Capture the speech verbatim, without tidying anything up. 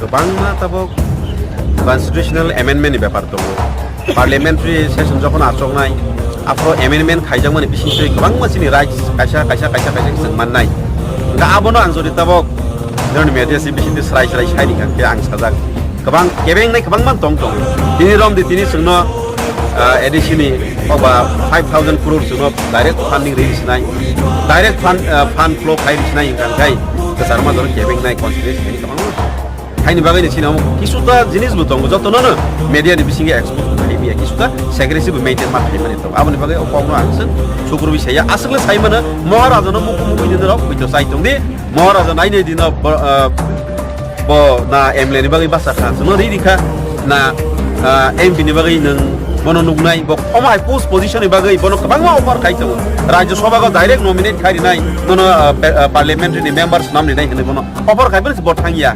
Kwbangma tabuk constitutional amendment ni bepar tongo. Parliamentary session jokhon achoknai, aphoro amendment khaijakmani bisingtwi kwbangma chini rights kaisa, kaisa, kaisa, kaisa chwng mannai. Hwnkhe abono ang jodi tabuk nini media si bisingtwi srai srai saini kha khe ang sajak. Kwbang kebengnai kwbangma tong tong. Tini romdi tini chwngno, ah, A D C ni oba five thousand crore chwngno direct funding release nai. Direct fund, ah, fund flow khai release nai hwnkha khe kwchar major kebengnai constituency ni kwbangma. Haini bagwi ni sini omo kisuta jinis bo tongo, jotono no media ni bisingo expose khai biya, kisuta secrecy bo maintain ma khai mani tongo. Aboni bagwi o kokno ang se sukurbi saya, aswkle sai mano Maharaja no muku mukui ni rok buito sai tong di. Maharaja nai nai dino bo, ah, bo na M L A ni bagwi basa kha, no ri ri kha na, ah, M P ni bagwi nung bono nuknai, bo omo hai post position ni bagwi bono kwbangma offer khai tongo. Rajya Sabha go direct nominate khai rinai, nono, ah, pa-, ah, parliamentary ni members nam rinai hinwi bono offer khai bo thang ya.